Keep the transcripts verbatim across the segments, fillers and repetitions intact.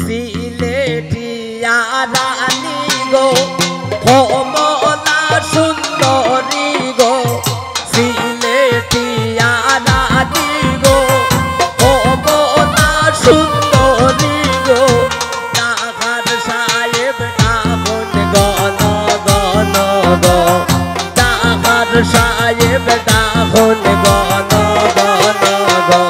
সিলেটিয়া রানী গো, কমলা সুন্দরী গো, সিলেটিয়া রানী গো, কমলা সুন্দরী গো, ডাকাত সাহেব ডাকুন ঘন ঘন গো, ডাকাত সাহেব ডাকুন ঘন ঘন গো।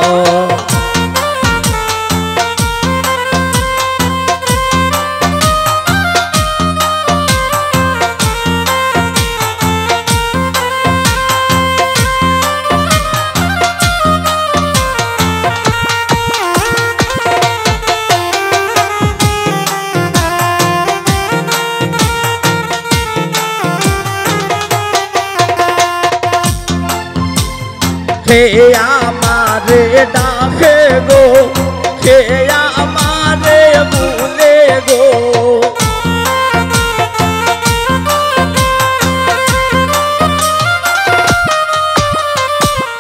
কে আমারে ডাকে গো, কে আমারে বুলে গো।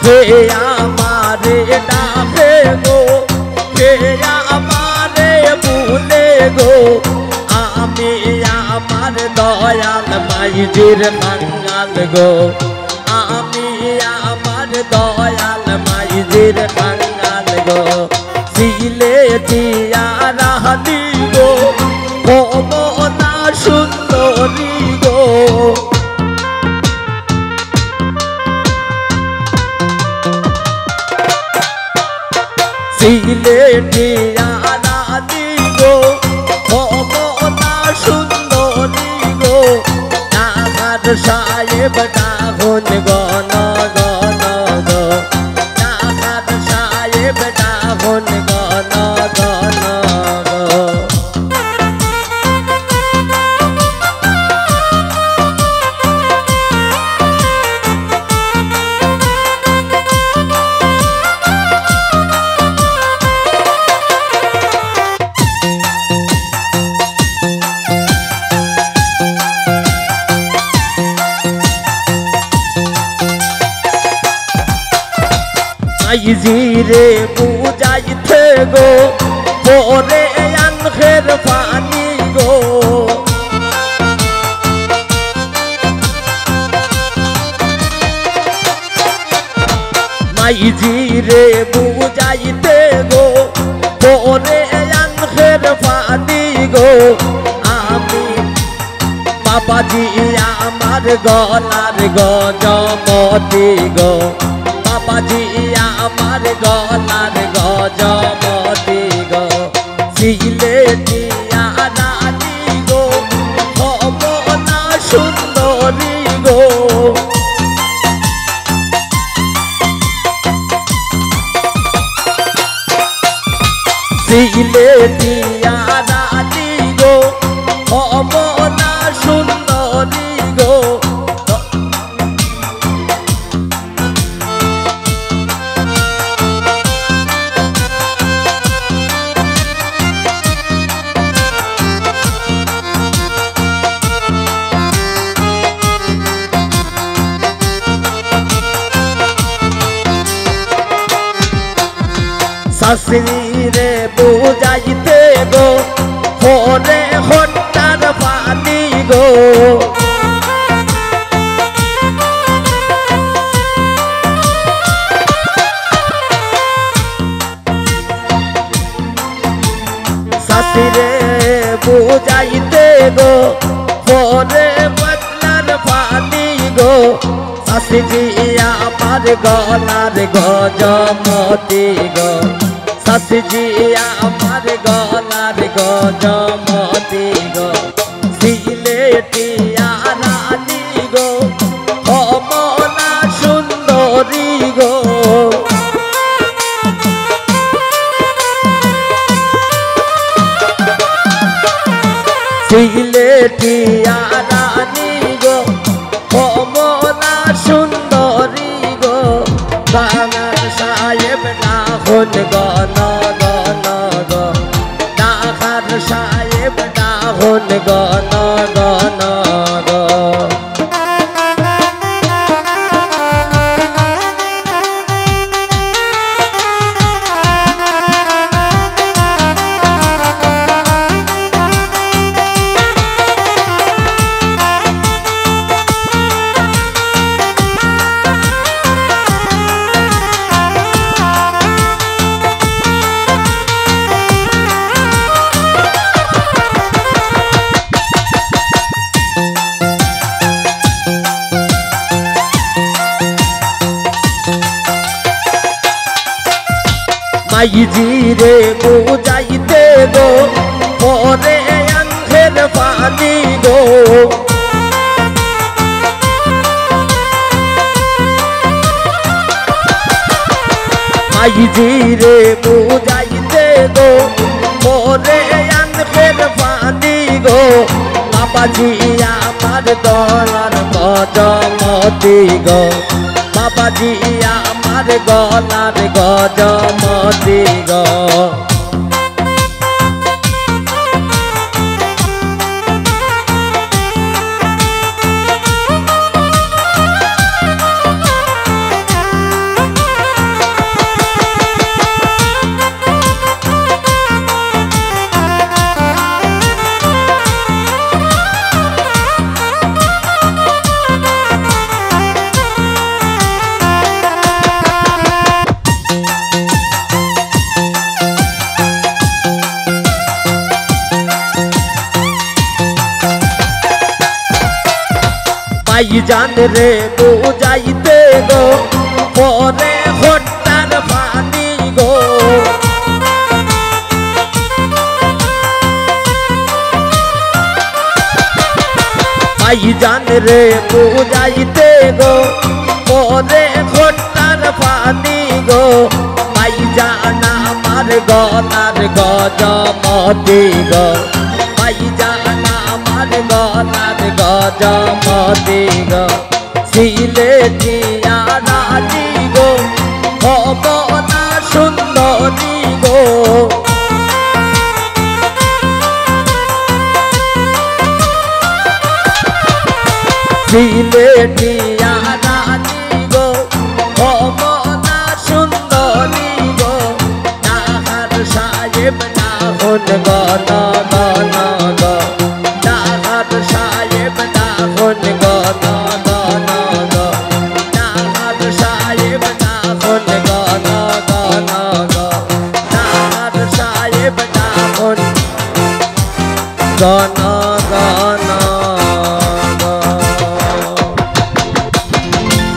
কে আমারে ডাকে গো, কে আমারে বুলে গো। আমি আমার দয়াল মাইজির কাঙ্গাল গো, আমি আমার দয়াল মাইজির কাঙ্গাল গো। সিলেটিয়া রানী গো, কমলা সুন্দরী গো। সিলেটিয়া রানী গো, কমলা সুন্দরী গো, ডাকাত সাহেব ডাকুন ঘন ঘন গো, ডাকাত সাহেব ডাকুন ঘন ঘন গো। মাইজিরে বুঝাইতে গো, পরে আনখের পানি গো। মাইজিরে বুঝাইতে গো, পরে আনখের পানি গো। আমি বাবাজি আমার গলার গজমতি গো, বাবাজি আমার গলার গজমতি গো। সিলেটিয়া রানী গো, কমলা সুন্দরী গো। সিলেটিয়া রানী গো, কমলা সুন্দরী গো। শাশুড়িরে বুঝাইতে গো, পরে হট্টার পানি গো। শাশুড়িরে বুঝাইতে গো, পরে হট্টার পানি গো। শাশুড়ি আমার গলার গজমতি গো, শাশুড়ি আমার গলার গজমতি গো। সিলেটিয়া রানী গো, কমলা সুন্দরী গো। সিলেটিয়া রানী গো, কমলা সুন্দরী গো। ডাকাত সাহেব ডাকুন ঘন ঘন গো, ডাকাত সাহেব ডাকুন ঘন ঘন গো। মাইজিরে বুঝাইতে গো, পরে আঙ্খের পানি গো। মাইজিরে বুঝাইতে গো, পরে আঙ্খের পানি গো। বাবাজি আমার গলার গজমতি গো, বাবাজি আমার গলার গজমতি গো। ভাইজান রে বুঝাইতে গো, পরে হট্টার পানি গো। ভাইজান রে বুঝাইতে গো, পরে হট্টার পানি গো। ভাইজান আমার গলার গজমতি গো, ভাইজান আমার গলার গজমতি গো। সিলেটিয়া রানী গো, ও মনা সুন্দরী গো। সিলেটিয়া রানী গো, ও মনা সুন্দরী গো। নাহার সাহেব নাহন গণ